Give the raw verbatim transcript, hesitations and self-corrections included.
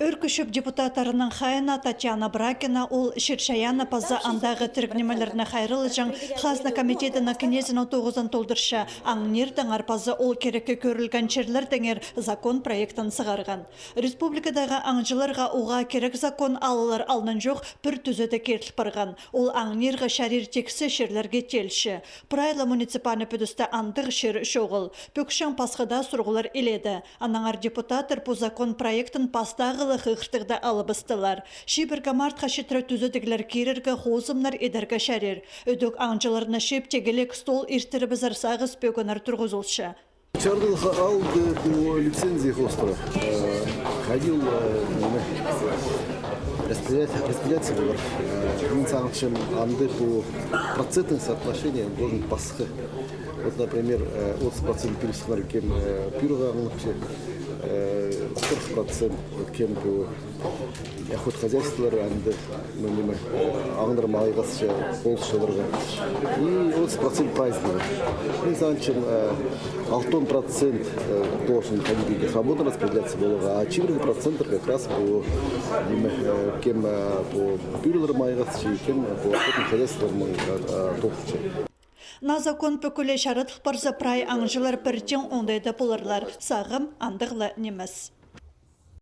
Ӧӧркі чӧп депутаттарының хайиина Татьяна Брагина ол чир-чайаанны паза андағы тіріг нимелерні хайраллаҷаң Хазна комитедінің кнезінің тоғызын толдырча. Аңнирдаңар паза ол кирекке кӧрілген чирлердеңер закон проектін сығарған. Республикадағы аңҷыларға уғаа кирек закон алылар алнынҷох пір тӱзедіг киріл парған. Ол аңнирға чарир тиксі чирлерге теелче. Прай ла муниципальный пӱдісте андағ чир чоғыл. Пӧкчең пасха даа сурығлар иледе. Аннаңар депутаттар пу закон проектін пастағы ла хығыртығда алыбыстылар. Чибіргі мартха читіре тӱзедіглер кирерге хозымнар идерге чарир. Ідӧк аңҷыларны чыып тигілек стол иртірібізер сағыс пӧгіннер турғызылча. Чардылға алды по лицензии хоостыра. Э, ходил, э, ниме, распределять-, распределяться полар. Э, мин сағынчам, анда по процентное соотношение должен пасха. Вот, например, э, отыс процент пирібісчелер кем, э, пӱӱрге аңнапча, э, кӧрік процент кем по охот хозяйстволар, анда, ну, ниме, аңнар малайғасча полысчаларға. И отыс процент праздник. Мин сағынчам, э, алтон процент, э, должен ходить свободно распределяться поларға, а чибіргі проценттер как раз по, ниме, э, кем, э, по пӱӱрлер малайғасча, кем по охотный хозяйстволар, э, толысча. Наа закон пӱкӱле чарадыл парза, прай аңҷылар пірдең оңдайда поларлар. Сағам андағ ла нимес.